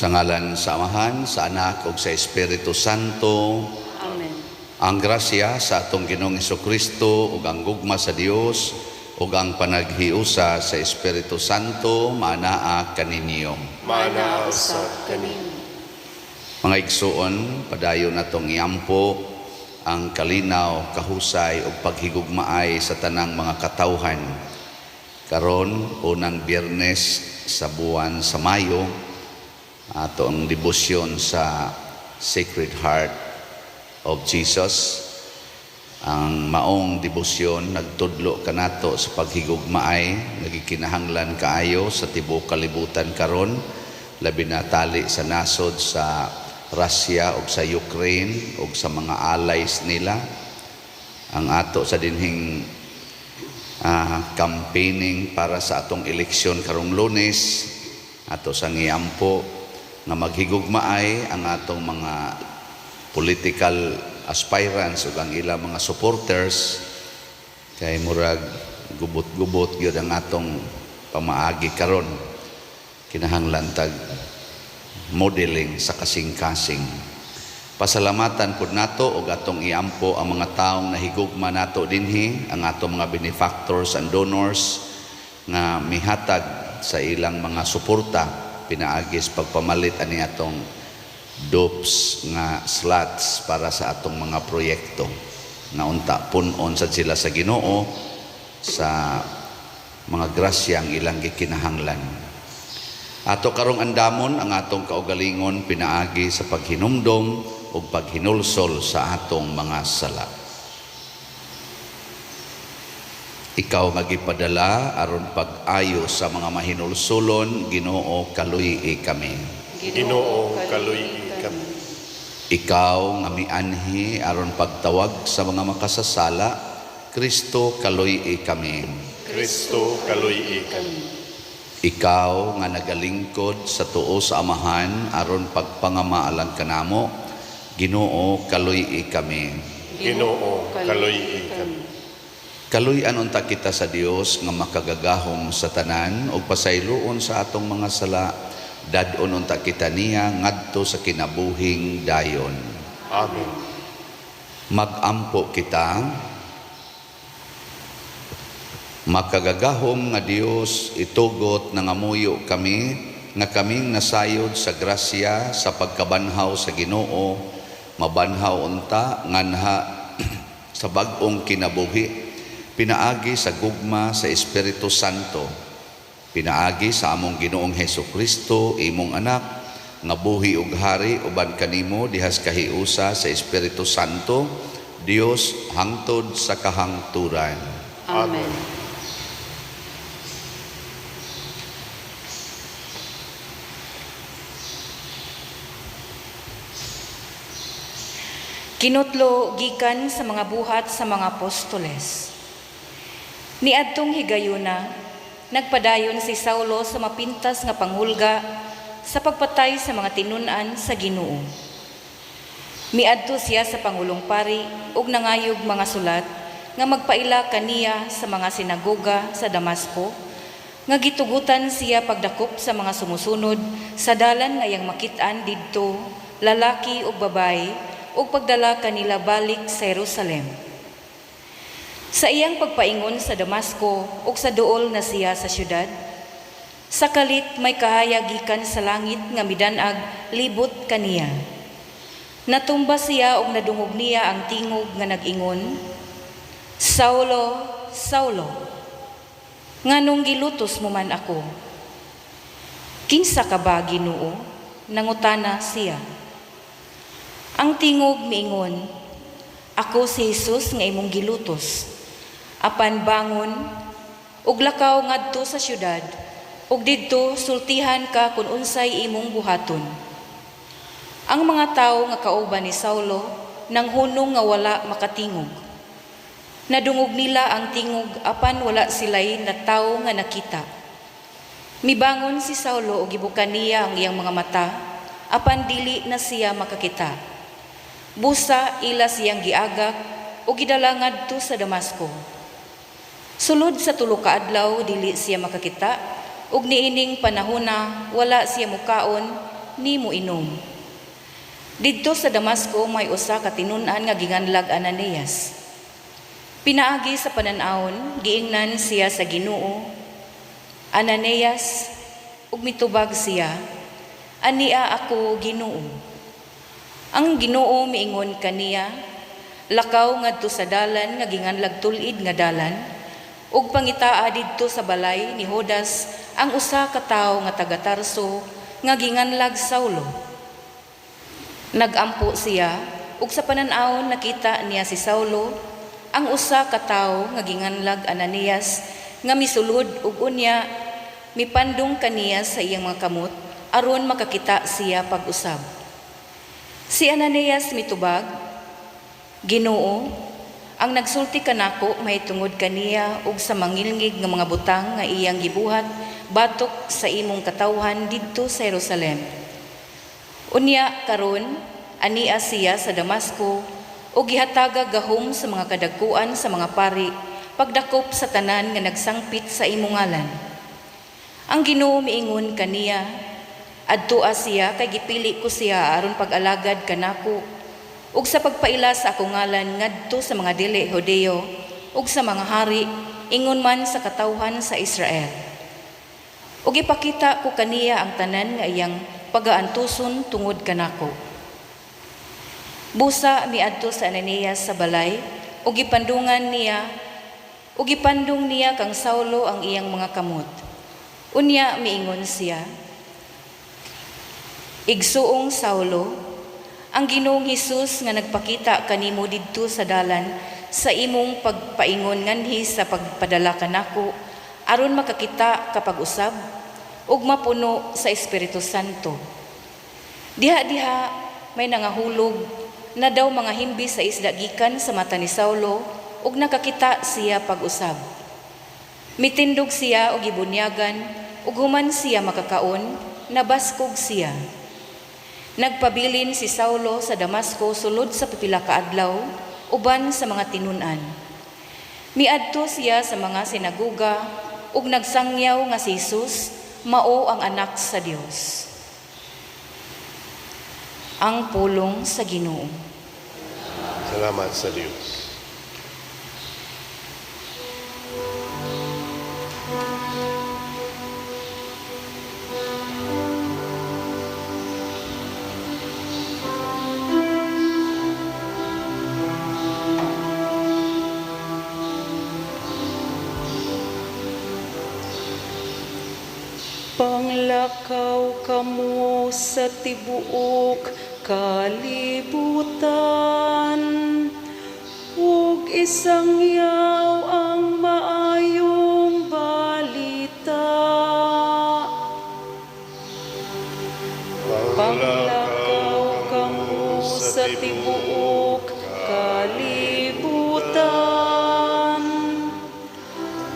Sa ngalan sa Amahan, sa Anak ug sa Espiritu Santo. Amen. Ang grasya sa atong Ginoong Kristo ug ang gugma sa Dios ug ang panaghiusa sa Espiritu Santo maanaa kaninyo. Maanaa usab kanimo. Mga igsuon, padayon natong iampo ang kalinaw, kahusay ug paghigugmaay sa tanang mga katawhan. Karon, unang Biyernes sa buwan sa Mayo, ato ang debosyon sa Sacred Heart of Jesus. Ang maong debosyon nagtudlo kanato sa paghigugmaay, nagikinahanglan kaayo sa tibuok kalibutan karon, labi na tali sa nasod sa Russia ug sa Ukraine ug sa mga allies nila. Ang ato sa dinhing campaigning para sa atong eleksyon karong Lunes, ato sang iampo nga maghigugmaay ang atong mga political aspirants ug ang ilang mga supporters, kay murag gubot-gubot gyud ang atong pamaagi karon. Kinahanglan tag modeling sa kasing-kasing. Pasalamatan pud nato og atong iampo ang mga taong nahigugma nato dinhi, ang atong mga benefactors and donors nga mihatag sa ilang mga suporta pinaagi sa pagpamalit ani atong dupes nga slots para sa atong mga proyekto, nga unta pun-on sad sila sa Ginoo sa mga grasya ang ilang gikinahanglan. Ato karong andamon ang atong kaugalingon pinaagi sa paghinumdom ug paghinulsol sa atong mga sala. Ikaw nga gipadala aron pag-ayo sa mga mahinulsulon, Ginoo, kaluy-i kami. Ginoo, kaluy-i kami. Ikaw nga mianhi aron pagtawag sa mga makasasala, Kristo, kaluy-i kami. Kristo, kaluy-i kami. Ikaw nga nagalingkod sa tuo sa Amahan aron pagpangamaalang kanamo, Ginoo, kaluy-i kami. Ginoo, kaluy-i kami. Kaluy-an unta kita sa Dios nga makagagahom sa tanan ug pasayloon sa atong mga sala, dad-on unta kita niya ngadto sa kinabuhing dayon. Amen. Magampo kita. Makagagahom nga Dios, itugot nangamuyo kami nga kaming nasayod sa grasya sa pagkabanhaw sa Ginoo, mabanhaw unta nganha sa bag-ong kinabuhi pinaagi sa gugma sa Espiritu Santo, pinaagi sa among Ginoong Hesus Kristo, imong anak, nga buhi ug hari uban kanimo dihas kahiusa sa Espiritu Santo, Dios, hangtod sa kahangturan. Amen. Kinutlo gikan sa mga buhat sa mga apostoles. Niadtong higayuna, nagpadayon si Saulo sa mapintas nga panghulga sa pagpatay sa mga tinun-an sa Ginoo. Miadto siya sa pangulong pari ug nangayog mga sulat nga magpaila kaniya sa mga sinagoga sa Damasco, nga gitugutan siya pagdakop sa mga sumusunod sa dalan nga iyang makit-an didto, lalaki ug babayi, ug pagdala kanila balik sa Jerusalem. Sa iyang pagpaingon sa Damasco ug sa duol na siya sa syudad, sa kalit may kahayag gikan sa langit nga midanag libot kaniya. Natumba siya ug nadungog niya ang tingog nga nag-ingon, "Saulo, Saulo, nganong gilutos mo man ako?" "Kinsa ka ba, Ginoo?" nangutana siya. Ang tingog miingon, "Ako si Jesus nga imong gilutos. Apan bangon ug lakaw ngadto sa syudad, ug didto sultihan ka kun unsay imong buhaton." Ang mga tawo nga kauban ni Saulo nanghunong nga wala makatingog. Nadungog nila ang tingog apan wala sila'y natawo nga nakita. Mibangon si Saulo ug gibuka niya ang iyang mga mata, apan dili na siya makakita. Busa ila siyang giagak ug gidala ngadto sa Damasco. Sulod sa 3 ka adlaw dili siya makakita, ug niining panahona wala siya mukaon nimo inom. Didto sa Damasco may usa ka tinun-an nga ginganlag Ananias. Pinaagi sa panan-awon, giingnan siya sa Ginoo, "Ananias," ug mitubag siya, "Ania ako, Ginoo." Ang Ginoo miingon kaniya, "Lakaw ngadto sa dalan nga ginganlag Tul-id nga Dalan, ug pangitaa didto sa balay ni Judas ang usa ka tawo nga taga Tarso nga ginganlag Saulo." Nagampo siya ug sa panan-awon nakita niya si Saulo, ang usa ka tawo nga ginganlag Ananias, nga misulod ug unya mipandong kaniya sa iyang mga kamot aron makakita siya pag-usab. Si Ananias mitubag, "Ginoo, ang nagsulti kanako mahitungod kaniya ug sa mangilngig nga mga butang nga iyang gibuhat batok sa imong katawhan didto sa Jerusalem. Unya karon ania siya sa Damasco ug gihatagag gahom sa mga kadagkuan sa mga pari pagdakop sa tanan nga nagsangpit sa imong ngalan." Ang Ginoo miingon kaniya, "Adtoa siya kay gipili ko siya aron pag-alagad kanako ug sa pagpaila sa akong ngalan ngadto sa mga dili Hudeo ug sa mga hari, ingon man sa katawhan sa Israel. Ug ipakita ko kaniya ang tanan nga iyang pagaantuson tungod kanako." Busa miadto sa Ananias sa balay ug gipandong niya kang Saulo ang iyang mga kamot. Unya miingon siya, "Igsuong Saulo, ang Ginoong Hesus nga nagpakita kanimo didto sa dalan sa imong pagpaingon nganhi sa pagpadala kanako aron makakita ka pag-usab ug mapuno sa Espiritu Santo." Diha-diha may nangahulog na daw mga himbi sa isda gikan sa mata ni Saulo ug nakakita siya pag-usab. Mitindog siya og gibunyagan ug human siya makakaon, nabaskog siya. Nagpabilin si Saulo sa Damasco sulod sa pipila ka adlaw uban sa mga tinun-an. Miadto siya sa mga sinaguga ug nagsangyaw nga si Jesus mao ang anak sa Dios. Ang pulong sa Ginoo. Salamat sa Dios. Panglakaw kamo sa tibuok kalibutan ug isangyaw ang maayong balita. Panglakaw kamo sa tibuok kalibutan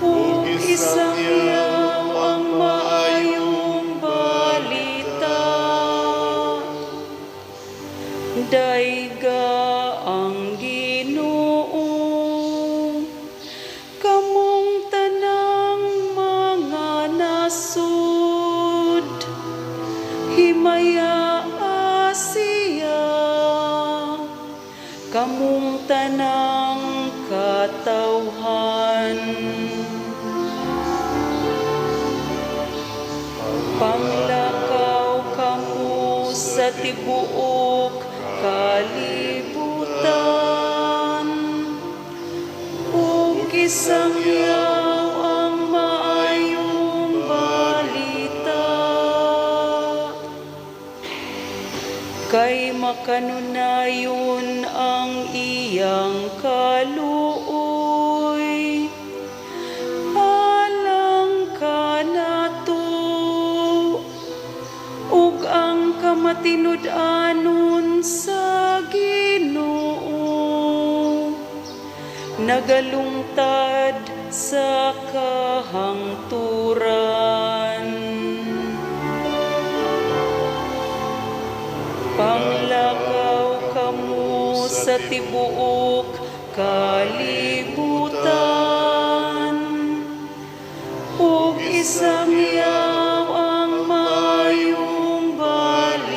ug isangyaw ang maayong balita. Dayga ang Ginoo, kamong tanang mga nasud, himaya siya, kamong tanang katawhan. Panglakaw kamo sa tibuok kalibutan ug isangyaw ang maayong balita. Kay makanunayon ang iyang kaluoy alang kanato ug ang kamatinud-anon sa Ginoo nagalungtad sa kahangturan. Panglakaw kamo sa tibuok kalibutan ug isangyaw ang maayong balita.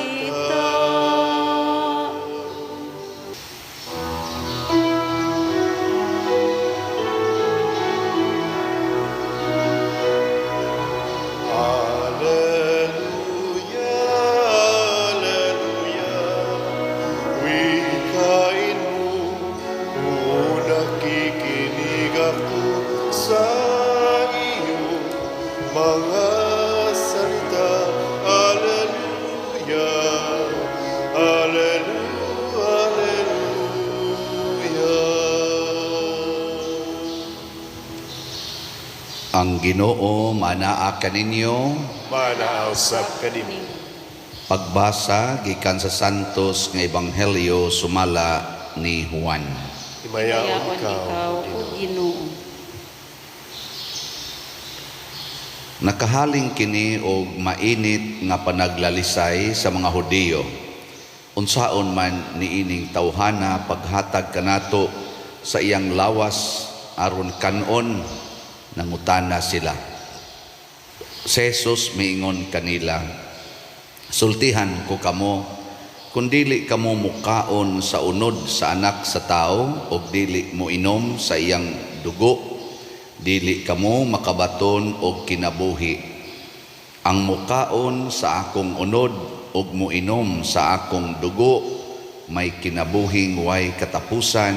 Ang Ginoo manaa kaninyo. Manaa usab kanimo. Pagbasa gikan sa Santos nga Ebanghelyo sumala ni Juan. Himayaon Himayaon ikaw, ikaw, O Ginoo. Ginoo. Nakahaling kini og mainit nga panaglalisay sa mga Hudiyo. Unsaon man niining tawhana paghatag kanato sa iyang lawas aron kanon, nangutana sila. Si Jesus miingon kanila, "Sultihan ko kamo, kung dili kamo mukaon sa unod sa Anak sa Tao og dili mo inom sa iyang dugo, dili kamo makabaton og kinabuhi. Ang mukaon sa akong unod ug moinom sa akong dugo may kinabuhing way katapusan,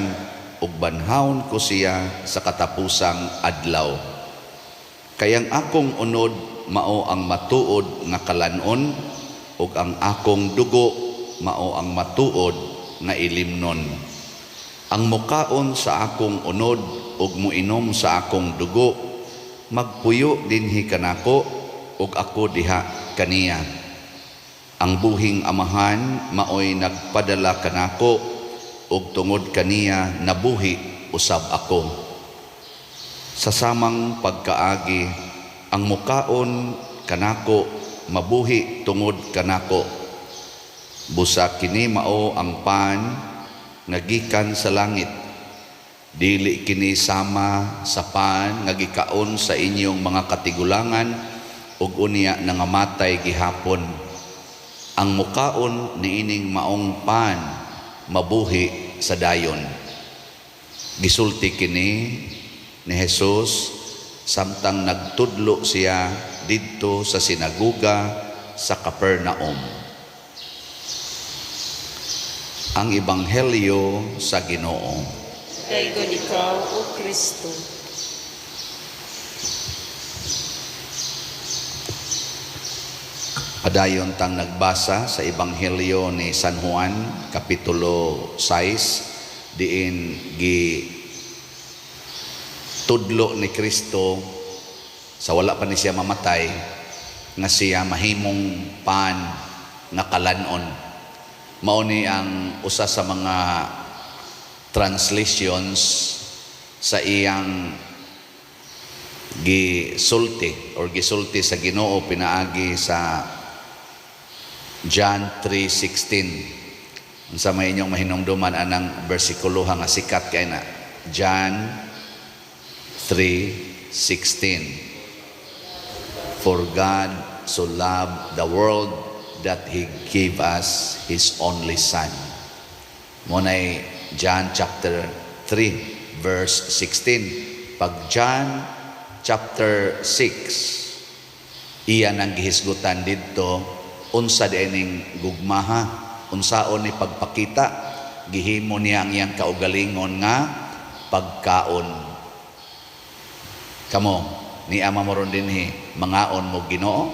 ug banhawon ko siya sa katapusang adlaw. Kay ang akong unod mao ang matuod nga kalanon, ug ang akong dugo mao ang matuod nga ilimnon. Ang mukaon sa akong unod ug moinom sa akong dugo magpuyo dinhi kanako ug ako diha kaniya. Ang buhing Amahan maoy nagpadala kanako, ug tungod kaniya nabuhi usab ako. Sa samang pagkaagi, ang mukaon kanako mabuhi tungod kanako. Busa kini mao ang pan nga gikan sa langit. Dili kini sama sa pan nga gikaon sa inyong mga katigulangan ug unya nangamatay gihapon. Ang mukaon niining maong pan mabuhi sa dayon." Gisulti kini ni Jesus samtang nagtudlo siya didto sa sinagoga sa Capernaum. Ang Ebanghelyo sa Ginoo. Daygon ikaw, O Kristo. Padayon tang nagbasa sa Ebanghelyo ni San Juan, Kapitulo 6, diin gi tudlo ni Kristo sa wala pa ni siya mamatay nga siya mahimong pan nga kalanon. Mao ni ang usa sa mga translations sa iyang gisulti or gisulti sa Ginoo pinaagi sa John 3:16. Unsa may inyong mahinumduman anang bersikulo nga sikat kay na? John 3:16. "For God so loved the world that He gave us His only Son." Mao nay John chapter 3 verse 16. Pag John chapter 6, iya nang gihisgutan didto unsa diining gugmaha, unsaon ni pagpakita, gihimo niya ang iyang kaugalingon nga pagkaon. Kamo, ni ama mo ron dinhi, mangaon mo Ginoo?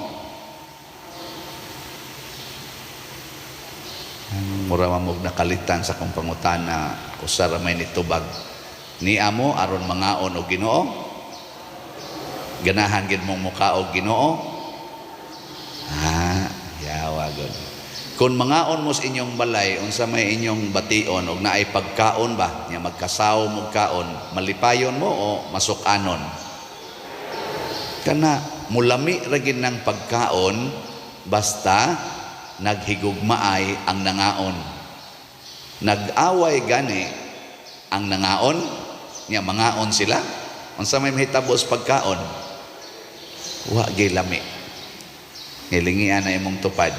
Mura man mo nakalitan sa akong pangutana, usa ra may nitubag. Ni amo aron mangaon og Ginoo? Ganahan gid mong muka og Ginoo? Ah, yawa gud. Kung mangaon mo sa inyong balay, unsa may inyong bation og naay pagkaon ba? Nya magkasaw mo kaon, malipayon mo o masukanon? Kana mulami ra gid ng pagkaon basta naghigugmaay ang nangaon. Nag-away gani ang nangaon, nya mangaon sila. Unsa may mahitabo sa pagkaon? Wa gyud lami. Nilingian na imong tupad.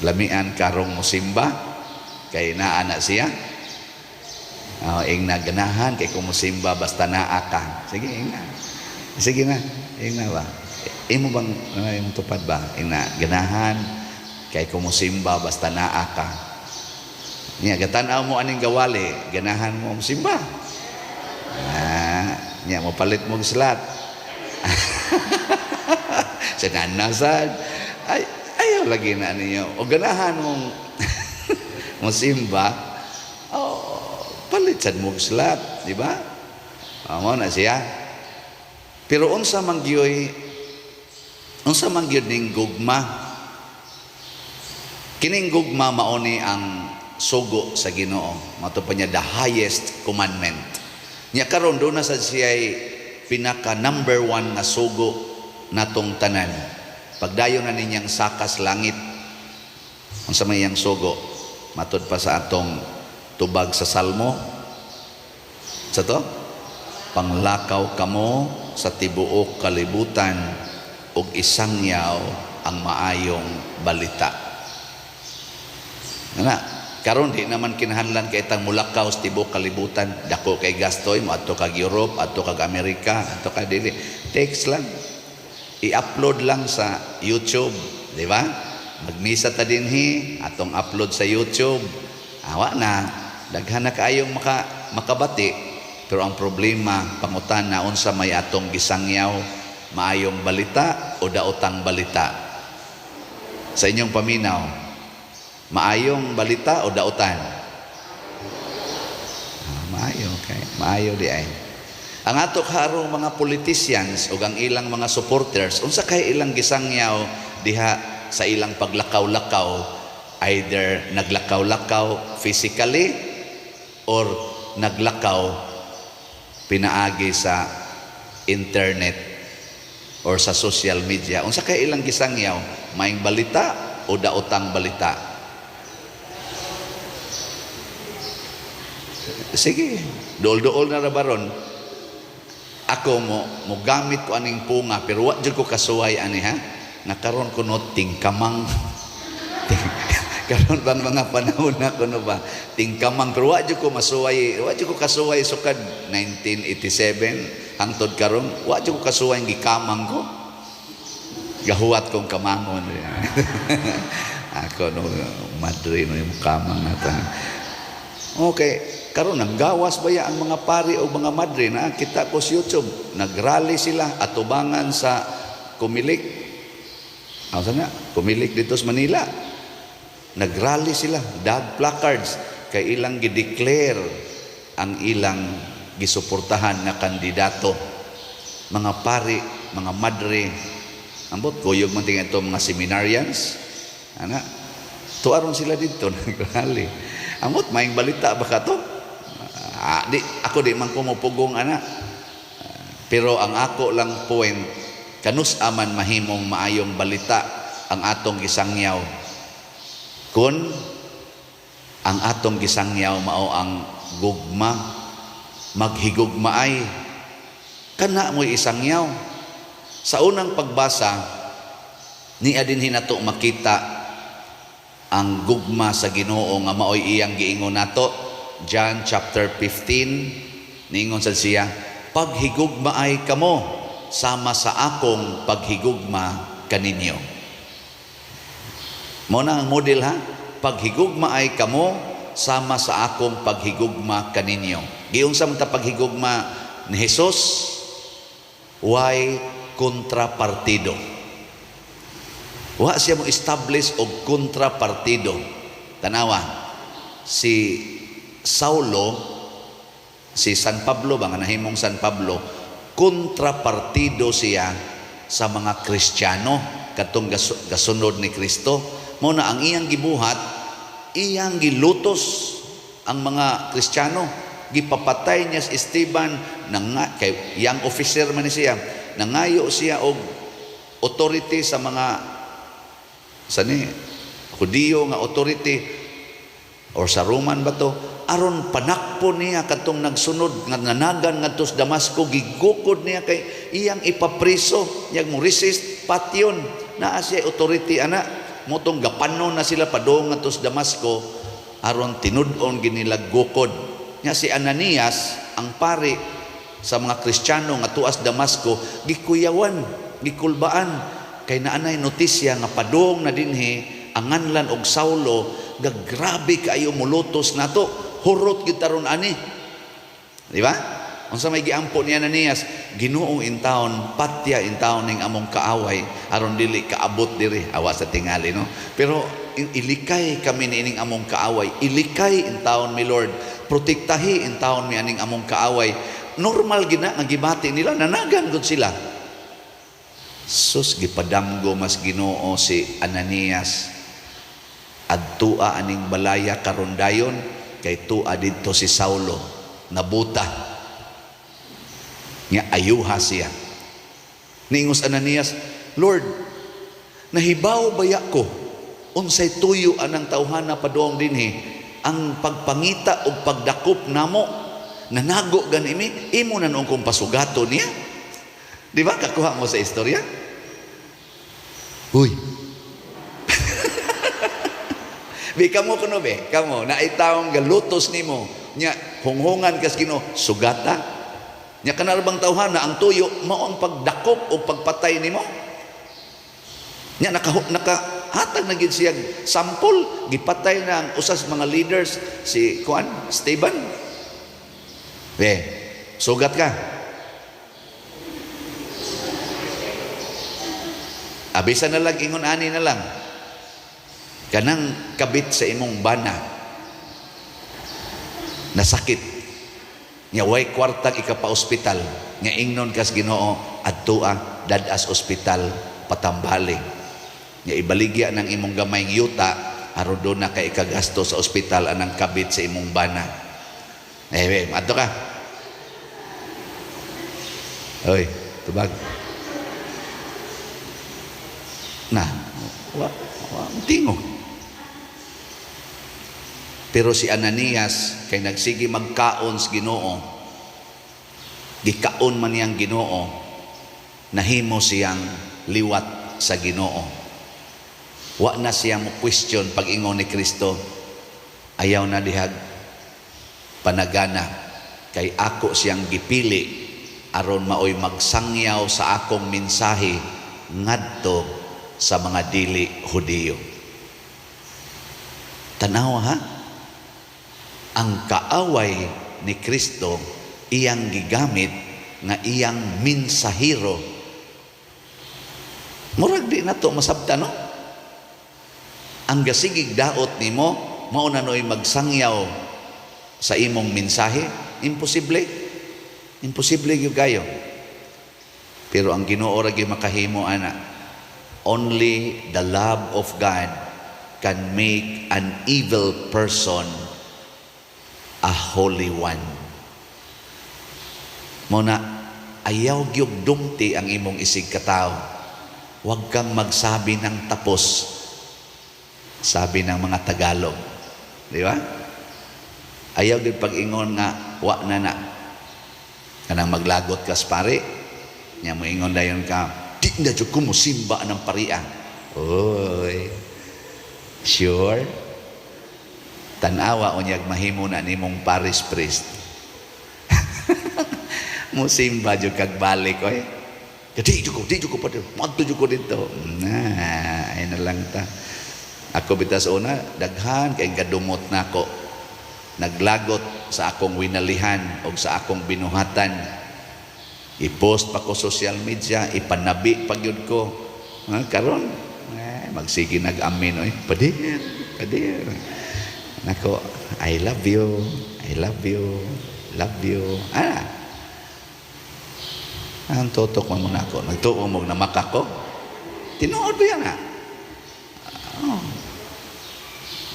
Lamian karong musimba kay naa na siya. Oh, ing naganahan kay kung musimba basta naa ka. Sige, ing na. Sige na, ing na ba? Imo bang ano imong tupad ba? Ing na ganahan kay kung musimba basta naa ka. Niya gatan-aw mo aning gawali, ganahan mo musimba. Ah, niya mo palit mo slat. Sa nanasad. Ay, ayaw lagi na ninyo. O ganahan mong musimba, oh, palit sad mo slat, di ba? Amo na siya. Pero unsa man gyud ning gugma? Kining gugma mao ni ang sugo sa Ginoo. Mato pa niya the highest commandment. Nya karon duna sad siya pinaka number one nga sugo natong tanan. Pagdayon na ninyang sakas langit, unsa may iyang sugo? Matod pa sa atong tubag sa Salmo. Sa to? Panglakaw kamo sa tibuok kalibutan ug isangyaw ang maayong balita. Ana, karon di naman kinahanglan kay itang mulakaw sa tibuok kalibutan. Dako kay gastoy mo adto kag Europe, adto kag Amerika, adto ka dili. Text lang. I-upload lang sa YouTube, di ba? Magmisa ta dinhi, atong upload sa YouTube. Awa na, daghan na kaayong makabati. Pero ang problema, pangutana, unsa may atong gisangyaw, maayong balita o daotang balita? Sa inyong paminaw, maayong balita o daotan? Ah, maayo, okay. Maayo di ay. Ang ato karong mga politicians o ang ilang mga supporters, unsa kay ilang gisangyaw diha sa ilang paglakaw-lakaw, either naglakaw-lakaw physically or naglakaw pinaagi sa internet or sa social media. Unsa kay ilang gisangyaw, maayong balita o daotang balita? Sige, dool-dool na ra baron. Ako mo gamit ko aning punga pero wa jud ko kasuway ani ha. Nakaron ko no tingkamang. Karon bang mga panahon na kuno ba tingkamang, pero wa jud ko masuway, wa jud ko kasuway sukad 1987 hangtod karon wa jud ko kasuway gikamang ko. Gahuwat kong kamangon. Ako no madre no yung kamang nata. Okay, karon nanggawas ba ya ang mga pari o mga madre na kita ko sa YouTube, nagrally sila atubangan sa Comelec. Asa nga? Comelec dito sa Manila. Nagrally sila, dag placards kay ilang gideclare ang ilang gisuportahan nga kandidato. Mga pari, mga madre, ambot kuyog man tingin ito mga seminarians, ana, tuaron sila dito nagrally. Ambot maayong balita ba ka to? Ah, di ako di man ko mopugong ana. Pero ang ako lang point, kanus aman mahimong maayong balita ang atong gisangyaw. Kun ang atong gisangyaw mao ang gugma, maghigugmaay, kana mo'y isangyaw. Sa unang pagbasa, niya din hinato makita ang gugma sa Ginoo nga maoy iyang giingon nato. John chapter 15, niingon sad siya, paghigugmaay kamo sama sa akong paghigugma kaninyo. Mao na ang model ha, paghigugmaay kamo sama sa akong paghigugma kaninyo. Giunsa man ta paghigugma ni Jesus? Way kontrapartido. Wa siya mo establish og kontrapartido. Tanawa, si Saulo, si San Pablo ba nga nahimong San Pablo, kontrapartido siya sa mga Kristiyano katong gasunod ni Kristo. Mao na ang iyang gibuhat, iyang gilutos ang mga Kristiyano. Gipapatay niya si Esteban, nanga, kay young officer man ni siya, nangayo siya og authority sa mga sa ni Hudiyo nga authority or sa Roman ba to, aron panakpo niya katong nagsunod nga nanagan ngadto sa Damasco. Gigukod niya kay iyang ipapriso, iyang mo resist patyon. Naa siya authority ana, motong gapanon na sila padung ngadto sa Damasco aron tinud-on ginila gukod nya. Si Ananias ang pari sa mga Kristiyano nga tuas Damasco, gikuyawan, gikulbaan kay naanay notisya nga padung na dinhi ang nganlan og Saulo, gagrabe kaayo mulutos nato, hurot gyud taron ani, di ba? Unsa may giampo ni Ananias? Ginoo intawon, patya intawon ning among kaaway aron dili kaabot diri. Awa sa tingali no, pero ilikay kami niining among kaaway, ilikay intawon mi Lord, protektahi intawon mi aning among kaaway. Normal gina nga gibati nila, nanagan gud sila. Sus, gipadamgo mas Ginoo si Ananias. Adtua aning balaya karon dayon kay tua didto si Saulo, nabuta. Nya ayuha siya. Niingos Ananias, "Lord, nahibaw baya ko unsay tuyo anang tawhana padung dinhi? Ang pagpangita og pagdakop namo, nanago gani mi, imo na nuon kong pasugato niya." Di ba kakuha mo sa istorya? Uy. Bi kamo kuno be, kamo naay taong galutos nimo nya hunghungan kas Ginoo, sugata. Nya kana bang tawhana ang tuyo mao ang pagdakop o pagpatay nimo? Nya nakahatag na gid siya sampol, gipatay na ang usas mga leaders, si kuan, Esteban. Be, sugat ka. Abisa na lang ingon ani na lang. Kanang kabit sa imong bana nasakit. Nya way kwartang ikapa-ospital, nya ingnon kas Ginoo, adtua dadas ospital patambali. Nya ibaligya ng imong gamayng yuta aron do na kay ikagasto sa ospital anang kabit sa imong bana. Eh, be, adto ka. Oy, tubag. Na, wa, wa, tingog. Pero si Ananias kay nagsige magkaon sa Ginoo, gikaon man niyang Ginoo, nahimo siyang liwat sa Ginoo. Wa na siya mo question pag ingon ni Kristo, ayaw na dihag panagana kay ako siyang gipili aron maoy magsangyaw sa akong mensahe ngadto sa mga dili Hudiyo. Tanaw ha? Ang kaaway ni Kristo iyang gigamit nga iyang mensahero. Murag di na to masabta, no? Ang gasigig daot nimo mao na noy magsangyaw sa imong mensahe? Imposible. Imposible gyud kayo. Pero ang Ginoo ra gyud makahimo ana. Only the love of God can make an evil person a holy one. Mao na ayaw gyud dumti ang imong isig katawo. Huwag kang magsabi ng tapos, sabi ng mga Tagalog. Di ba? Ayaw gyud pag-ingon nga wa na na. Kanang maglagot ka sa pare, nya moingon dayon ka, di na jud ko mosimba ng paria. Oy. Sure? Tanawa unyag mahimo na nimong parish priest. Musimba jud kag balik oy. Di jud ko, di jud ko pa moadto jud ko dito. Na, ay na lang ta. Ako bitas una, daghan kay gadumot nako. Naglagot sa akong winalihan o sa akong binuhatan. I-post pa ko social media, ipanabi pa gyud ko. Ha, karon, eh, magsige nag-amin oy. Padir, padir. Nako, I love you, I love you, love you. Ah. Ang tutok man mo nako. Nagtuo mo na makako. Tinuod ba yan ha? Oh.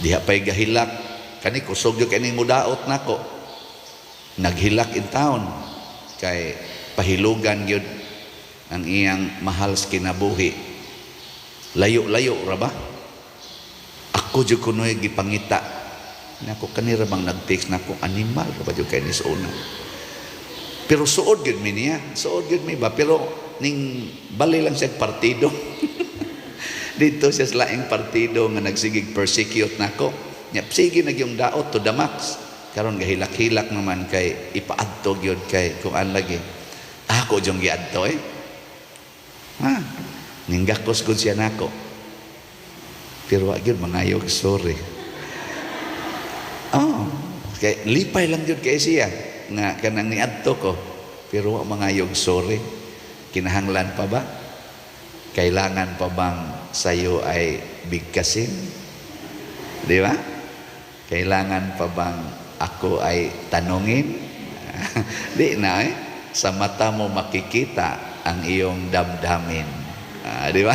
Diha pa'y gahilak. Kani kusog yun kaning mudaot nako. Naghilak in town. Kay pahilugan yun ang iyang mahal sa kinabuhi. Layo-layo ra ba? Ako jud kunoy gipangita. Nako kanira bang nag-text nako, animal ra ba jud kay ni sa una. Pero suod gyud mi niya, suod gyud mi ba, pero ning bali lang siya partido. Dito siya sa laing partido nga nagsigig persecute nako. Nya sige na gyung daot to the max. Karon gahilak-hilak naman kay ipaadto gyud kay kuan lagi. Ako jung giadto eh. Ha, ninggakos gud siya nako. Pero wa gyud mangayog sorry. Oh, kay lipay lang gyud kay siya nga kanang niadto ko. Pero wa mangayog sorry. Kinahanglan pa ba? Kailangan pa bang sayo ay bigkasin? Di ba? Kailangan pa bang ako ay tanungin? Di na eh. Sa mata mo makikita ang iyong damdamin. Ah, di ba?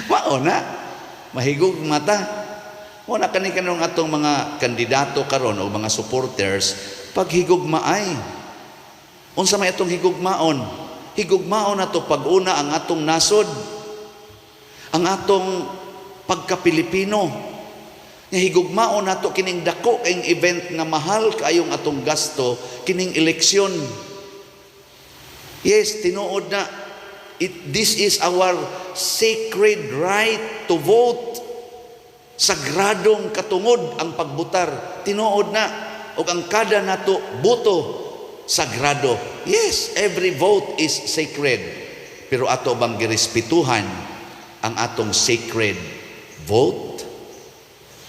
Mao na. Mahigog mata. Mo na kani kanong atong mga kandidato karon o mga supporters paghigugmaay. Unsa may atong higugmaon? Higugmaon nato pag-una ang atong nasod, ang atong pagka-Pilipino. Nga higugmaon nato kining dako kayong event nga mahal kaayong atong gasto kining eleksyon. Yes, tinuod na this is our sacred right to vote. Sagradong katungod ang pagbutar. Tinuod na ug ang kada nato boto sagrado. Yes, every vote is sacred. Pero ato bang girespetuhan ang atong sacred vote?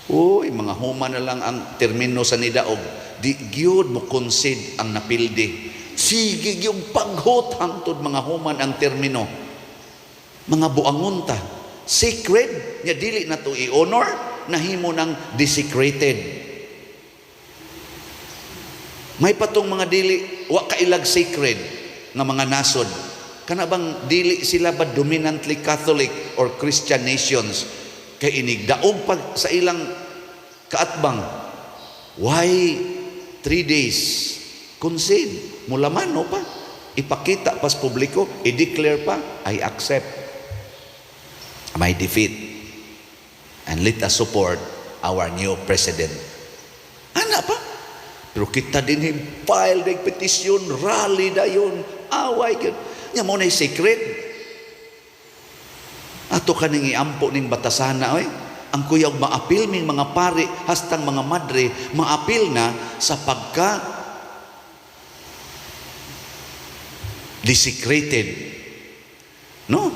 Uy, mga human na lang ang termino sa nidaog. Di gyud mo concede ang napildi. Sige gyud paghot hangtod mga human ang termino. Mga buangon ta. Sacred, nya dili na to i-honor, nahimo ng desecrated. May patong mga dili wa kailag sacred nga mga nasod. Kana bang dili sila ba dominantly Catholic or Christian nations kay inig daog pag sa ilang kaatbang, why 3 days concede? Mulaman no pa, ipakita pas publiko, i-declare pa, "I accept my defeat and let us support our new president." Ana pa. Pero kita din file ng petisyon, rally dayon, away gyud. Nya mo na sacred. Ato kaning iampo ning batasana oy. Ang kuyog maapil ming mga pari hastang mga madre maapil na sa pagka desecrated. No?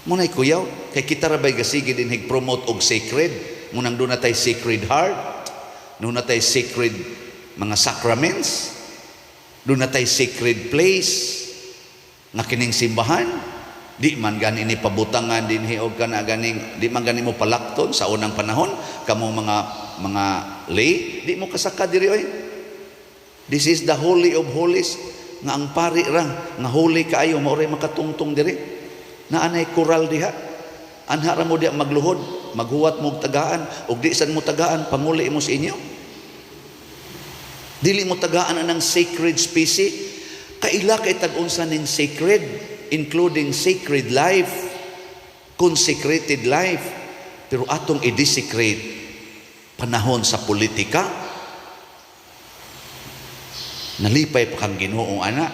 Muna'y kuyaw, kay kita ra bay gasige din hig promote og sacred. Munang doon na tay sacred heart, doon na tay sacred mga sacraments, doon na tay sacred place nga kining simbahan. Di man gani ni pabutangan dinhi og kana ganing di man gani mo palakton sa unang panahon kamong mga lay di mo kasaka diri oy. This is the holy of holies nga ang pari ra nga holy kaayo mao ray makatungtong diri. Naa nay koral diha. Anha ra mo diha magluhod, maghuwat mo og tagaan ug di sad mo tagaan, panguli mo sa inyo. Dili mo tagaan anang sacred species. Kaila kay tag-unsa ning sacred, including sacred life, consecrated life. Pero atong i-desecrate panahon sa politika, nalipay pa kang Ginoo ana.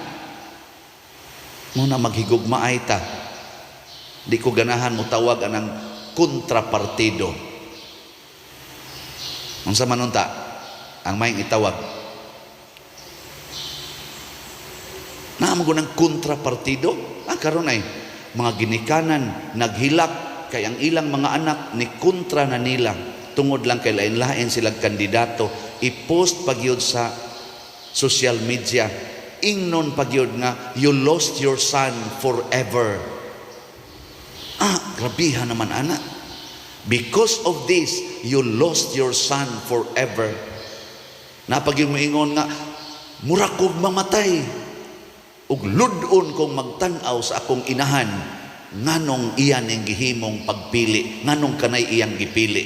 Muna maghigugmaay ta. Di ko ganahan mo tawag anang kontrapartido. Unsa man unta ang may itawag? Naa mo ng kontrapartido? Ah, karon ay mga ginikanan naghilak kay ang ilang mga anak ni kontra na nila tungod lang kay lain-lain silang kandidato. I-post pagyud sa social media, ingnon pagyud nga, "You lost your son forever." Ah, grabiha naman ana. "Because of this, you lost your son forever." Napag yung moingon nga, "Mura kog mamatay ug lud-on kong magtan-aw sa akong inahan nganong iyan ang gihimong pagpili, nganong kanay iyang gipili."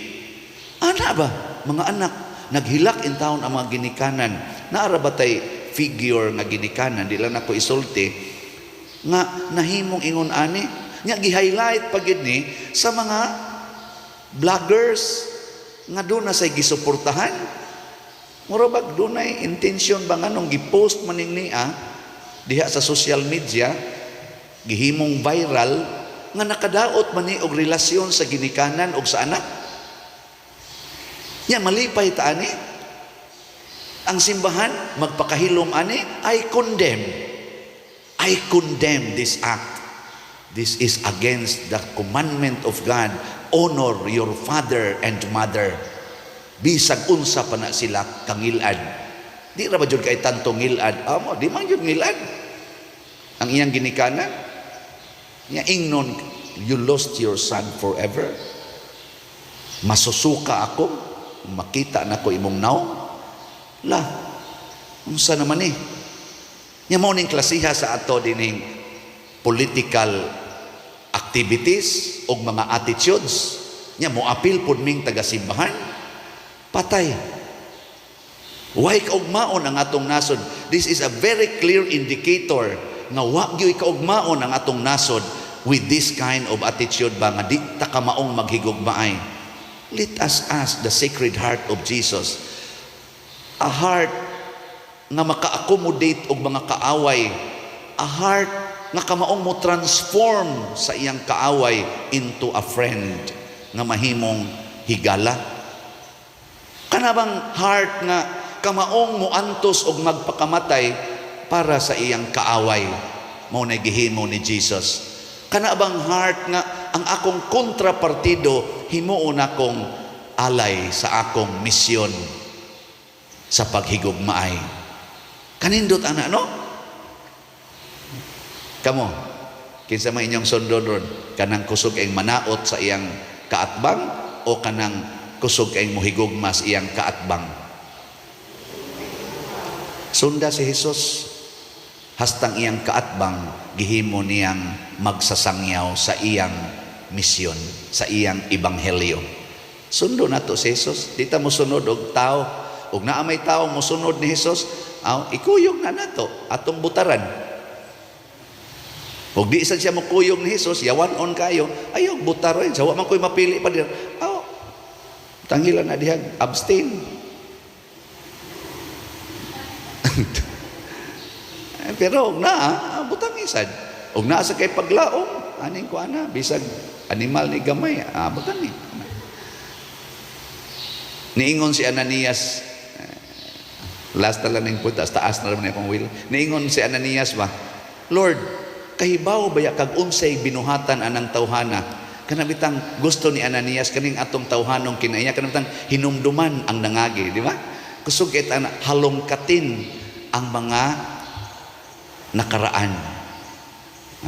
Ana ba, mga anak naghilak in town ang mga ginikanan. Naara ba tay figure nga ginikanan, di lang ako isulti, nga nahimong ingon ani nga gi-highlight pa gyud ni sa mga vloggers nga doon na say gisuportahan? Mura bag dunay intention ba nganong gi-post maning niya diha sa social media, gihimong viral nga nakadaot man ni og relasyon sa ginikanan og sa anak nya? Malipay ta ani? Ang simbahan magpakahilom ani? I condemn, I condemn this act. This is against the commandment of God: honor your father and mother, bisag unsa pa na sila kangilad. Di ra ba jud kay tanto ngilad? Amo, di man jud ngilad ang iyang ginikanan. Nya ingnon, "You lost your son forever." Masusuka ako. Makita nako imong nawong. La, unsa naman eh? Nya mao ning klasiha sa ato dining political activities og mga attitudes. Nya mo apil pud ming taga-simbahan. Patay. Way kaugmaon ang atong nasod. This is a very clear indicator nga wa gyud kaugmaon ang atong nasod with this kind of attitude ba nga di ta kamaong maghigugmaay. Let us ask the Sacred Heart of Jesus. A heart nga maka-accommodate og mga kaaway. A heart nga kamaong mo transform sa iyang kaaway into a friend nga mahimong higala. Kana bang heart nga kamaong moantos og magpakamatay para sa iyang kaaway, mao na gihimo ni Jesus. Kana bang heart nga ang akong kontrapartido himuon akong alay sa akong misyon sa paghigugmaay? Kanindot ana, no? Kamo, kinsa man inyong sundon ron? Kanang kusog kayong manaot sa iyang kaatbang o kanang kusog kayong mohigugma sa iyang kaatbang? Sunda si Jesus. Hastang iyang kaatbang gihimo niyang magsasangyaw sa iyang misyon, sa iyang ebanghelyo. Sundo nato si Jesus. Di ta mosunod og tao. Ug naa may tao mosunod ni Jesus, aw, ikuyog na nato atong butaran. Ug di sad siya mokuyog ni Jesus, yawan-on kayo, ayaw butaron. Sa wa man ko'y mapili pa dir. Aw, tanggilan na dihag abstain. Eh, pero og naa, butang isad. Og naa sa kay paglaom, aning ko ana, bisag animal ni gamay, butang ni. Niingon si Ananias, last na lang ning punta, taas na naman akong will. Niingon si Ananias ba, "Lord, kahibaw baya kag unsay binuhatan anang tawhana?" Kana bitang gusto ni Ananias kaning atong tawhanong kinaiya, kana bitang hinumduman ang nangagi, di ba? Kusog kay ana halongkatin ang mga nakaraan.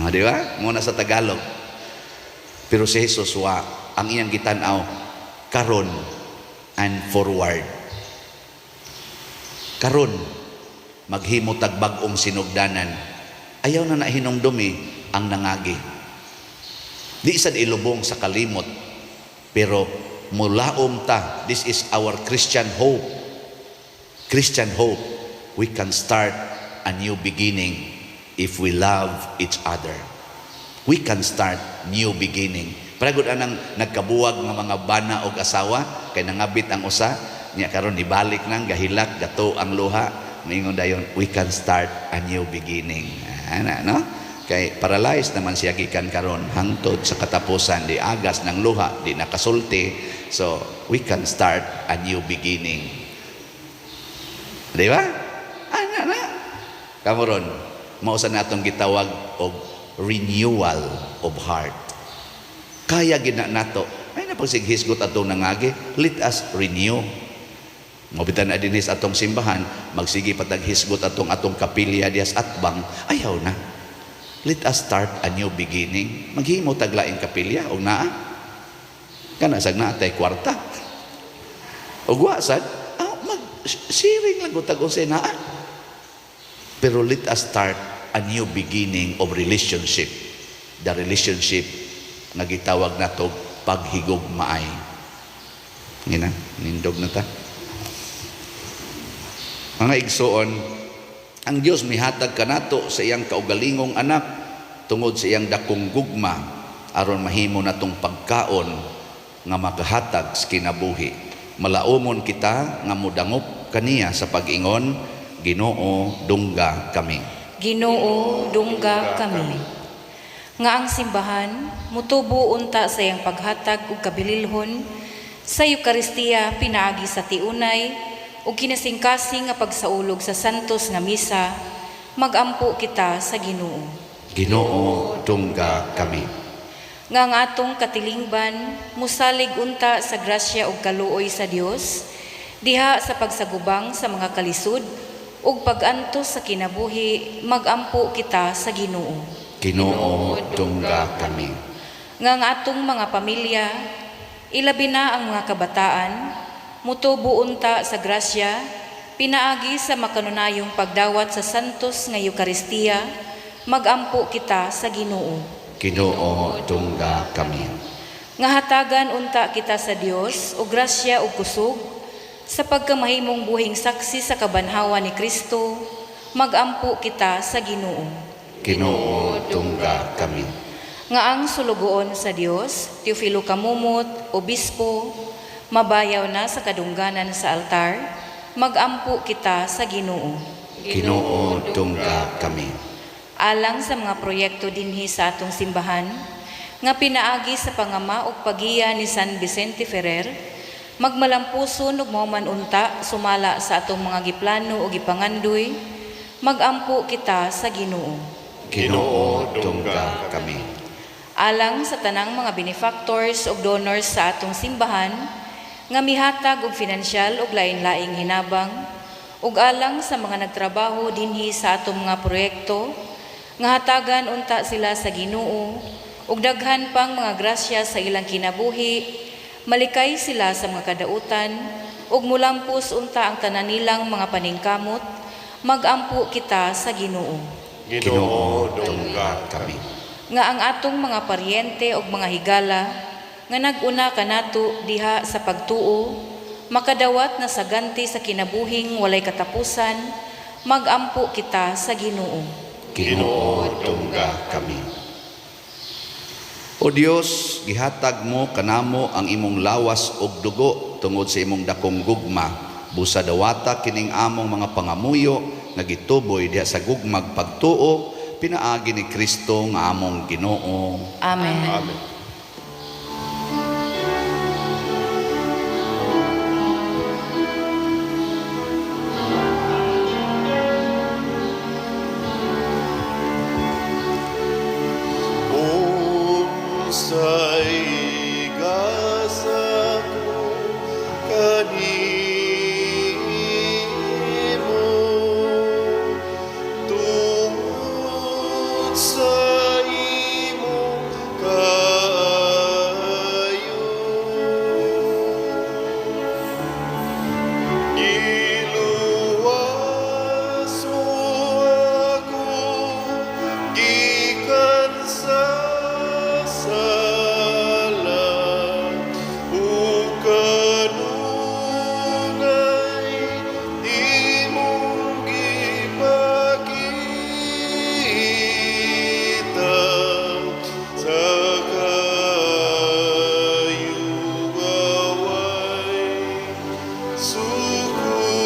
Di ba? Muna sa Tagalog. Pero si Jesus wa ang iyang gitan-aw karon and forward. Karon maghimo tag bag-ong sinugdanan. Ayaw na nahinumdumi ang nangagi. Di sad ilubong sa kalimot, pero mulaom ta. This is our Christian hope. Christian hope. We can start a new beginning if we love each other. We can start new beginning. Paragod anang nagkabuwag nga mga bana og asawa kay nangabit ang usa niya, karon ibalik nang gahilak gato ang luha, moingon dayon, "We can start a new beginning." Ana, no? Kay paralyzed naman siya gikan karon hangtod sa katapusan, di agas ng luha, di nakasulti. So we can start a new beginning, di ba? Ana na kamoron, mao sa natong gitawag og renewal of heart. Kaya gina nato ay na pagsighisgot atong nangagi. Let us renew. Mabitan na dinhi sa atong simbahan, magsige patag hisgot atong atong kapilya dias atbang, ayaw na. Let us start a new beginning. Maghimo taglaing kapilya og naa. Kana sag naa tay kwarta. Og wa sad, mag sharing lang tag unsay naa. Pero let us start a new beginning of relationship. The relationship nga gitawag nato paghigugmaay. Ngina, nindog na ta. Mga igsoon, ang Dios mihatag kanato sa iyang kaugalingong anak tungod sa iyang dakong gugma aron mahimo natong pagkaon nga makahatag sa kinabuhi. Malaumon kita nga modangop kaniya sa pag-ingon, "Ginoo, dungga kami." Ginoo, dungga kami. Nga ang simbahan mutubo unta sa iyang paghatag ug kabililhon sa Eukaristiya pinaagi sa tiunay ug kinasingkasing nga pagsaulog sa santos nga misa, magampo kita sa Ginoo. Ginoo, dungga kami. Nga ang atong katilingban musalig unta sa grasya ug kaluoy sa Dios diha sa pagsagubang sa mga kalisod ug pag-antos sa kinabuhi, magampo kita sa Ginoo. Ginoo, dungga kami. Nga ang atong mga pamilya, ilabi na ang mga kabataan, mutubo unta sa grasya, pinaagi sa makanunayong pagdawat sa santos nga Eukaristiya, magampo kita sa Ginoo. Ginoo, tungga kami. Nga hatagan unta kita sa Dios og grasya ug kusog sa pagkamahimong buhing saksi sa kabanhawan ni Kristo, magampo kita sa Ginoo. Ginoo, tungga kami. Nga ang sulugoon sa Dios, Teofilo Camomot, obispo, mabayaw na sa kadungganan sa altar, magampo kita sa Ginoo. Ginoo, tungga kami. Alang sa mga proyekto dinhi sa atong simbahan, nga pinaagi sa pangama ug pagiya ni San Vicente Ferrer, magmalampuson ug mauman unta sumala sa atong mga giplano ug gipangandoy, magampo kita sa Ginoo. Ginoo, tungga kami. Alang sa tanang mga benefactors ug donors sa atong simbahan nga mihatag og finansyal ug lain-laing hinabang ug alang sa mga nagtrabaho dinhi sa atong mga proyekto nga hatagan unta sila sa Ginoo ug daghan pang mga grasya sa ilang kinabuhi, malikay sila sa mga kadautan ug mulampos unta ang tanan nilang mga paningkamot, magampo kita sa Ginoo. Ginoo, dungga kami. Nga ang atong mga paryente ug mga higala nga nag-una kanato diha sa pagtuo makadawat na sa ganti sa kinabuhing walay katapusan, magampo kita sa Ginoo. Ginoo, tungga kami. O Dios, gihatag mo kanamo ang imong lawas ug dugo tungod sa imong dakong gugma. Busa dawata kining among mga pangamuyo nga gituboy diha sa gugmag pagtuo pinaagi ni Kristo nga among Ginoo. Amen. Amen. Unsay gasa ko kanimo tungod sa imong kaayo? Giluwas mo ako gikan sa sala ug kanunay imong gipakita sa kayugaway sukod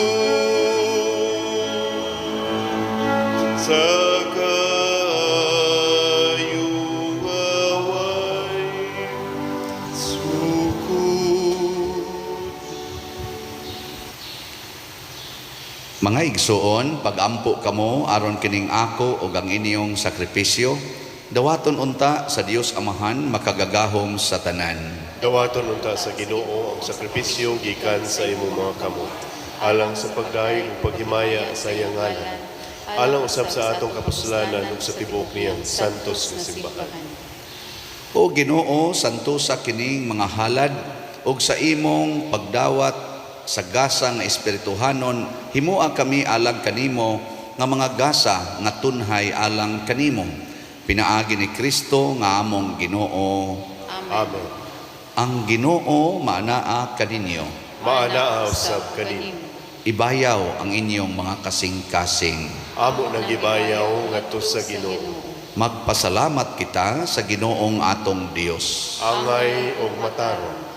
sa kayugaway sukod. Mga igsuon, pagampo kamo aron kining ako ug ang inyong sakripisyo, dawaton unta sa Dios Amahan makagagahom sa tanan. Dawaton unta sa Ginoo ang sakripisyo gikan sa imong mga kamot, alang sa pagdayeg ug paghimaya sa iyang ngalan, alang usab sa atong kapuslanan ug sa tibuok niyang santos nga simbahan. O Ginoo, santosa kining mga halad ug sa imong pagdawat sa gasa nga espirituhanon, himoa kami alang kanimo nga mga gasa nga tunhay alang kanimo. Pinaagi ni Kristo nga among Ginoo. Amen. Ang Ginoo maanaa kaninyo. Maanaa usab kanimo. Ibayaw ang inyong mga kasing-kasing. Amo nang gibayaw ngadto sa Ginoo. Magpasalamat kita sa Ginoong atong Dios. Angay og matarong.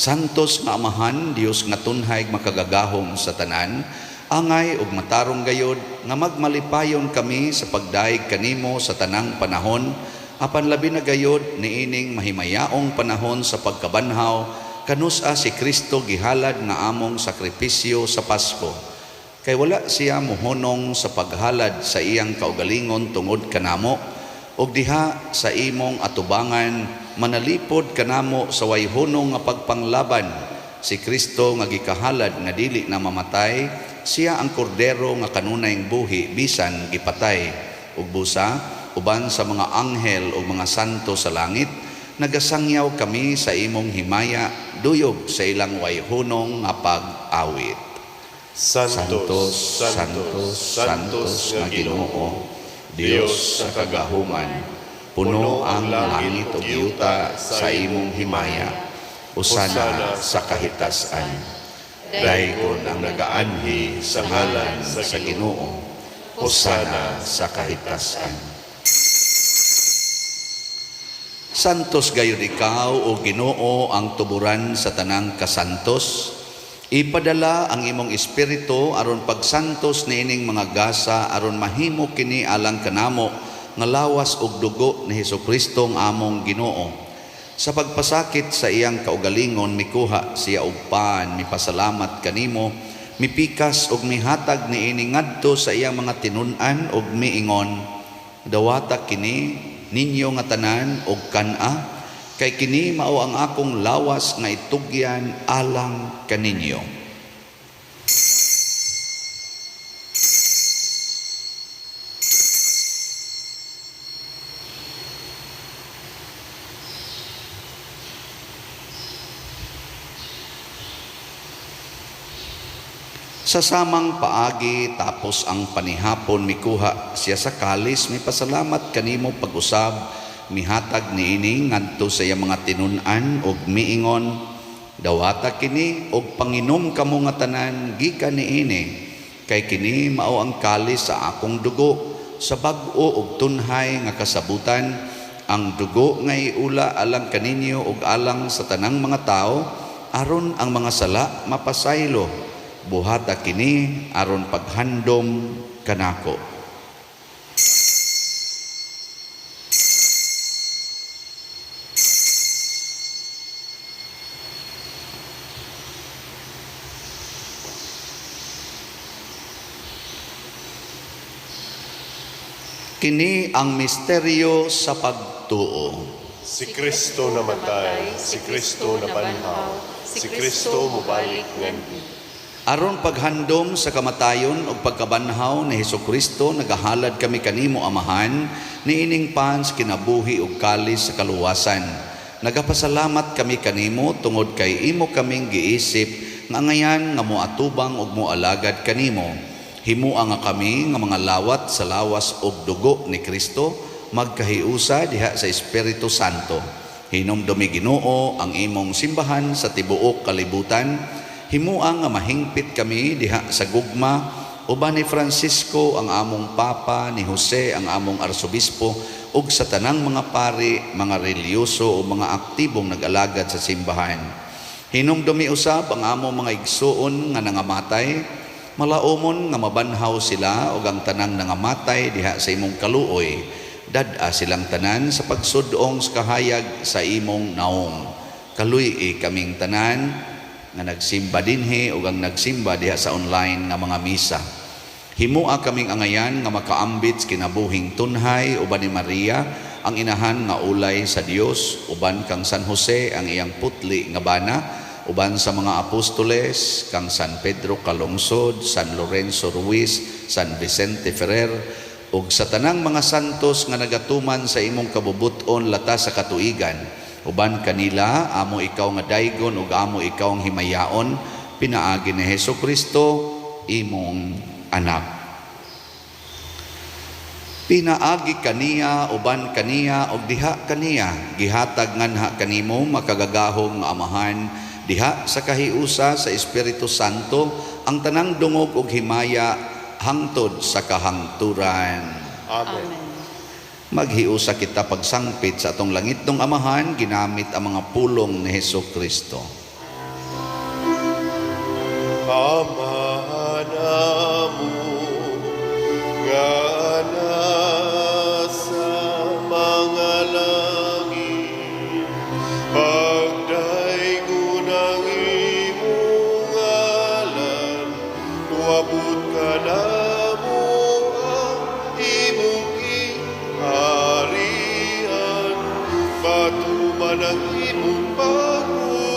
Santos nga Amahan, Dios nga tunhay makagagahom sa tanan, angay ug matarong gayod nga magmalipayon kami sa pagdayeg kanimo sa tanang panahon, apan labi na gayod niining mahimayaong panahon sa pagkabanhaw, kanus-a si Kristo gihalad nga among sakripisyo sa Pasko. Kay wala siya mohonong sa paghalad sa iyang kaugalingon tungod kanamo, ug diha sa imong atubangan manalipod kanamo sa way hunong nga pagpanglaban. Si Kristo nga gikahalad nga dili na mamatay, siya ang kordero nga kanunayng buhi bisan gipatay. Ug busa uban sa mga anghel ug mga santo sa langit, Nagasangyaw kami sa imong himaya, duyog sa ilang wayhunong nga pag-awit. Santos, Santos, Santos nga Ginoo, Dios sa kagahuman, puno ang langit ug yuta sa imong himaya. Hosana sa kahitasan. Daygon ang nagaanhi sa ngalan sa Ginoo. Hosana sa kahitasan. Santos gayud ikaw, o Ginoo, ang tuburan sa tanang kasantos. Ipadala ang imong espiritu aron pagsantos niining mga gasa, aron mahimo kini alang kanamo nga lawas ug dugo ni Hesukristo ang among Ginoo. Sa pagpasakit sa iyang kaugalingon, mikuha siya og pan, mipasalamat kanimo, mipikas ug mihatag niini ngadto sa iyang mga tinun-an ug miingon: "Dawata kini ninyo nga tanan og kan-a, kay kini mao ang akong lawas nga itugyan alang kaninyo." Sa samang paagi, tapos ang panihapon, mikuha siya sa kalis, mipasalamat kanimo pag-usab, mihatag niini ngadto sa iyang mga tinun-an ug miingon: "Dawata kini og panginom kamo nga tanan gikan niini, kay kini mao ang kalis sa akong dugo sa bag-o ug tunhay nga kasabutan, ang dugo nga iula alang kaninyo ug alang sa tanang mga tawo, aron ang mga sala mapasaylo. Buhata kini aron paghandom kanako." Kini ang misteryo sa pagtuo. Si Kristo namatay, si Kristo nabanhaw, si Kristo mobalik nganhi. Aron paghandom sa kamatayon ug pagkabanhaw ni Hesukristo, nagahalad kami kanimo, Amahan, niining pan sa kinabuhi ug kalis sa kaluwasan. Nagapasalamat kami kanimo tungod kay imo kaming giisip nga angayan nga moatubang ug moalagad kanimo. Himua nga kami nga mga lawat sa lawas ug dugo ni Kristo magkahiusa diha sa Espiritu Santo. Hinumdumi, Ginoo, ang imong simbahan sa tibuok kalibutan. Himua nga mahingpit kami diha sa gugma uban ni Francisco ang among Papa, ni Jose ang among Arsobispo, ug sa tanang mga pari, mga relihiyoso o mga aktibong nag-alagad sa simbahan. Hinumdumi usab ang among mga igsuon nga nangamatay, malaumon nga mabanhaw sila ug ang tanang nangamatay diha sa imong kaluoy. Dad-a silang tanan sa pagsudong sa kahayag sa imong naong. Kaluy-i kaming tanan nga nagsimba dinhi ug ang nagsimba diha sa online nga mga misa. Himua kaming angayan nga makaambit sa kinabuhing tunhay uban ni Maria ang inahan nga ulay sa Dios, uban kang San Jose ang iyang putli nga bana, uban sa mga apostoles, kang San Pedro Calungsod, San Lorenzo Ruiz, San Vicente Ferrer, ug sa tanang mga santos nga nagatuman sa imong kabubut-on latas sa katuigan. Uban kanila, amo ikaw nga daygon ug amo ikaw ang himayaon, pinaagi ni Hesus Kristo, imong anak. Pinaagi kaniya, uban kaniya, ug diha kaniya, gihatag nganha kanimo, makagagahom nga Amahan, diha sa kahiusa sa Espiritu Santo, ang tanang dungog ug himaya hangtod sa kahangturan. Amen. Maghiusa kita pagsangpit sa atong langitnong Amahan ginamit ang mga pulong ni Hesus Kristo. Ama namo nga nasa mga langit, pagdaygon ang imong ngalan, moabot kanamo ang imong gingharian, matuman ang imong pagbuot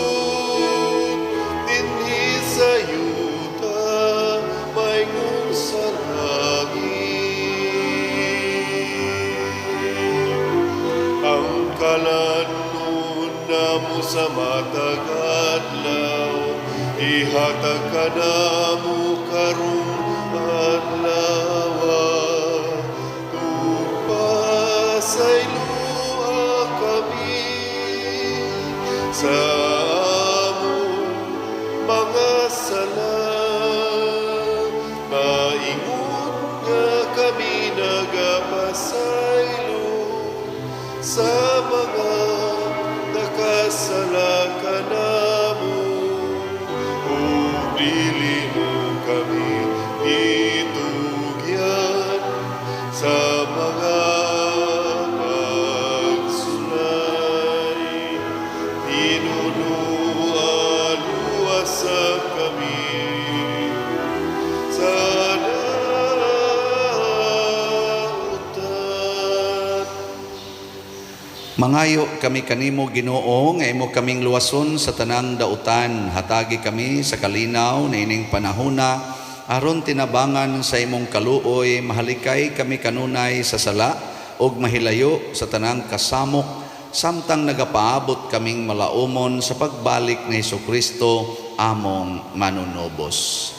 dinhi sa yuta. namo sa matag adlaw. Ihatag kanamo karong adlaw. Ug pasayloa kami sa among mga sala. Maingon nga kami nagapasaylo sa mga nakasala kanamo. Ug dili mo kami itugyan sa mga pagsulay. Tinunuan sa kami sa dautan. Mangayo kami kanimo, Ginoo, nga imo kaming luwason sa tanang dautan. Hatagi kami sa kalinaw niining panahona aron tinabangan sa imong kaluoy mahalikay kami kanunay sa sala ug mahilayo sa tanang kasamok samtang nagapaabot kaming malaumon sa pagbalik ni Hesukristo among manunubos.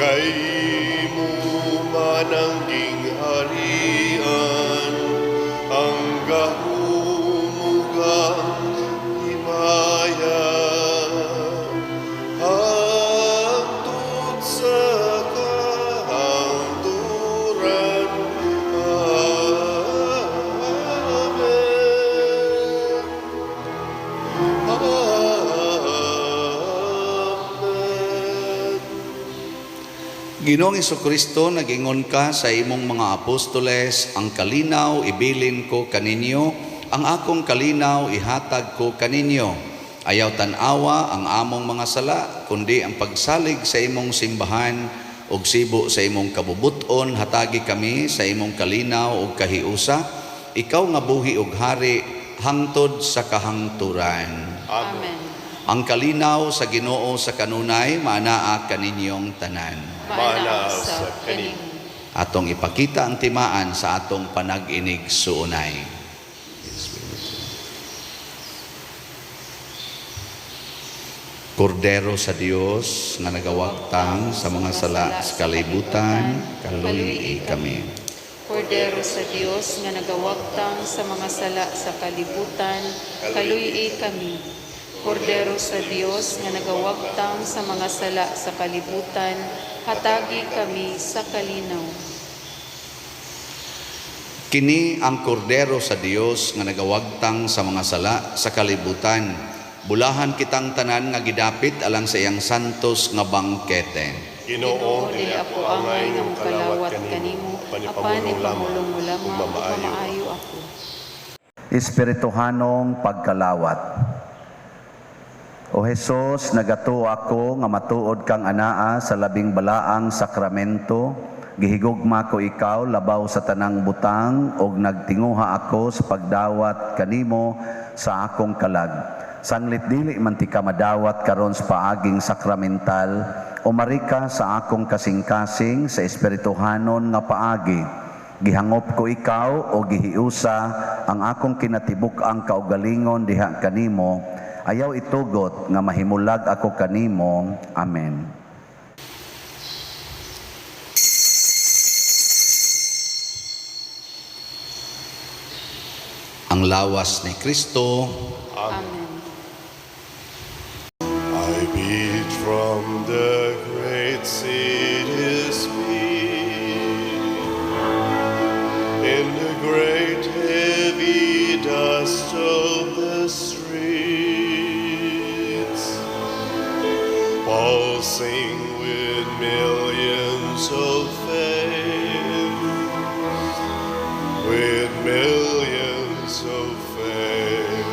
Kay imo man ang gingharian, ang gahom ug ang himaya, hangtod sa kahangturan. Amen. Amen. Ginoong Kristo, nagingon ka sa imong mga apostoles, "Ang kalinaw ibilin ko kaninyo, ang akong kalinaw ihatag ko kaninyo." Ayaw tan-awa ang among mga sala, kundi ang pagsalig sa imong simbahan ug sibo sa imong kabubuton, hatagi kami sa imong kalinaw ug kahiusa. Ikaw nga buhi ug hari hangtod sa kahangturan. Amen. Ang kalinaw sa Ginoo sa kanunay maanaa kaninyong tanan. Maanaa usab kanimo. Atong ipakita ang timaan sa atong panag-inig-suunay. Kordero sa Dios nga nagawagtang sa mga sala sa kalibutan, kaluy kami. Kordero sa Dios nga nagawagtang sa mga sala sa kalibutan, kaluy kami. Kordero sa Dios nga nagawagtang sa mga sala sa kalibutan, hatagi kami sa kalinaw. Kini ang kordero sa Dios nga nagawagtang sa mga sala sa kalibutan. Bulahan kitang tanan nga gidapit alang sa iyang santos nga bangkete. Ginoo, dili ako angay nga mokalawat kanimo, apan apan ipamulong lamang ipamulong mo ug lamang ug mamaayo. Mamaayo ako. Espirituhanong pagkalawat. O Hesus, nagatuo ako nga matuod kang anaa sa labing balaang sakramento. Gihigugma ko ikaw labaw sa tanang butang ug nagtinguha ako sa pagdawat kanimo sa akong kalag. Sanglit dili man tika madawat karon sa paaging sakramental, umari ka sa akong kasing-kasing sa espirituhanon nga paagi. Gihangop ko ikaw o gihiusa ang akong kinatibuk-ang kaugalingon diha kanimo. Ayaw itugot nga mahimulag ako kanimo. Amen. Ang lawas ni Kristo. Amen. I beat from the great city's beat in the great heavy dust of the streets, pulsing with millions of faith, with millions of faith.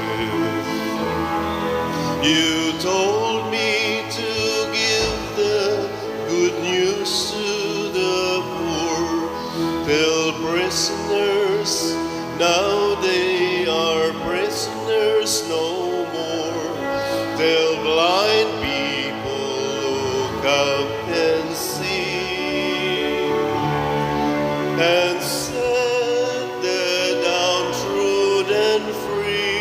You told me to give the good news to the poor, tell prisoners now they are prisoners no more. Tell blind people look up and see, and set the downtrodden free.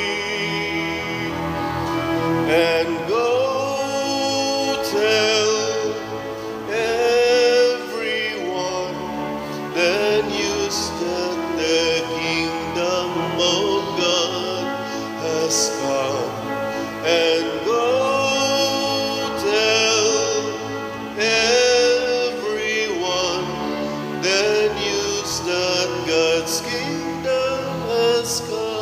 has come. And go tell everyone the news that God's kingdom has come.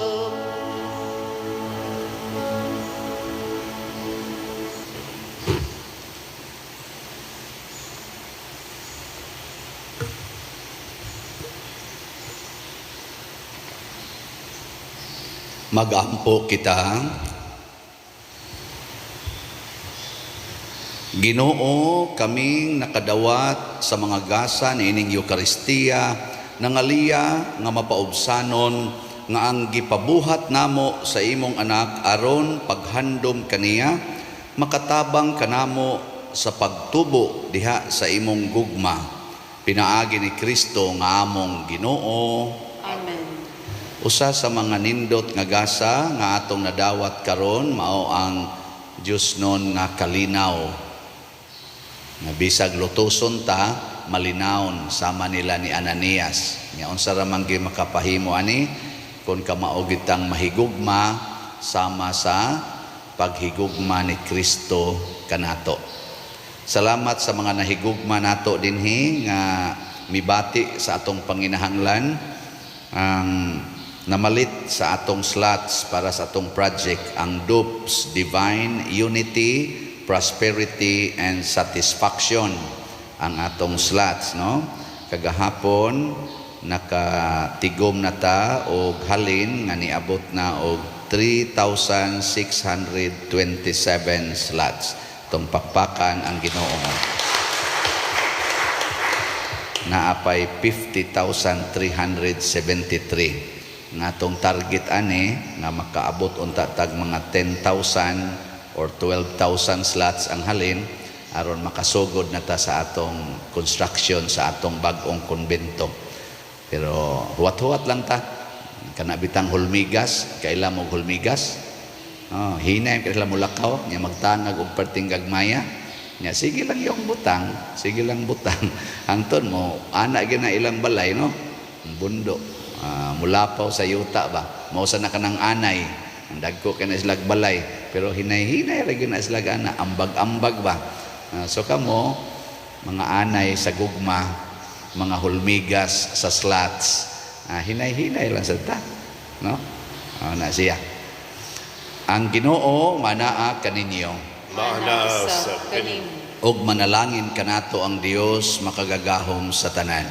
Magampo kita. Ginoo, kaming nakadawat sa mga gasa niining Eukaristiya, nangaliya nga mapaubsanon nga ang gipabuhat namo sa imong anak aron paghandom kaniya makatabang kanamo sa pagtubo diha sa imong gugma pinaagi ni Kristo nga among Ginoo. Amen. Usa sa mga nindot nga gasa nga atong nadawat karon mao ang Dios non nga kalinaw. Nga bisag lutuson ta, malinawon sama nila ni Ananias. Nya unsa ra man gyud makapahimo ani kon kamao gitang mahigugma sama sa paghigugma ni Kristo kanato. Salamat sa mga nahigugma nato dinhi nga mibati sa atong panginahanglan ang namalit sa atong slots para sa atong project ang DUPS, Divine Unity, Prosperity and Satisfaction ang atong slots, no? Kagahapon nakatigom na ta og halin nga niabot na og 3,627 slots. Tong pakpakan ang Ginoo. Naapay 50,373 nga atong target ani nga makaabot unta tag mga 10,000 or 12,000 slots ang halin aron makasugod na ta sa atong construction sa atong bag-ong konbento. Pero huwat-huwat lang ta. Kana bitang hulmigas, kaila mo hulmigas. Oh, hinay kay sila mulakaw, nya magtangag og perting gagmaya. Nya sige lang yung butang, sige lang butang. Hangtod mo ana gyud na ilang balay, no? Bundo. Mulapaw sa yuta ba. Mao sa na kanang anay. Ang dagko kay na silag balay, pero hinay-hinay ra gyud na silag ana, ambag-ambag ba. So kamo mga anay sa gugma, mga hulmigas sa slots, hinay-hinay lang sa ta, no? Na siya. Ang Ginoo manaa kaninyo. Maanaa sa kaninyo. Og manalangin kanato ang Dios makagagahom sa tanan,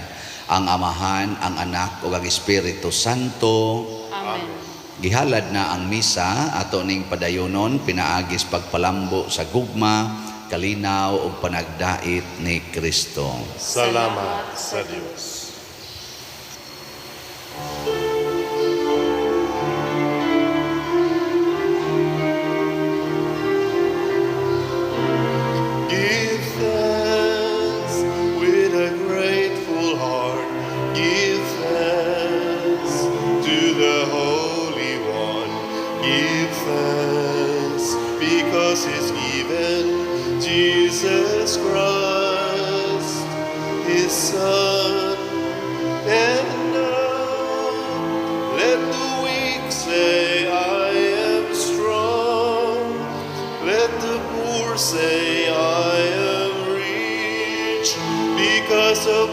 ang Amahan, ang Anak ug ang Espiritu Santo. Amen. Gihalad na ang misa ato ning padayonon pinaagis pagpalambo sa gugma, kalinaw ug panagdait ni Kristo. Salamat sa Dios. Give thanks with a grateful heart. Give thanks to the Holy One. Give thanks because He's given Jesus Christ, His Son. And now let the weak say, I am strong. Let the poor say, I am rich, because of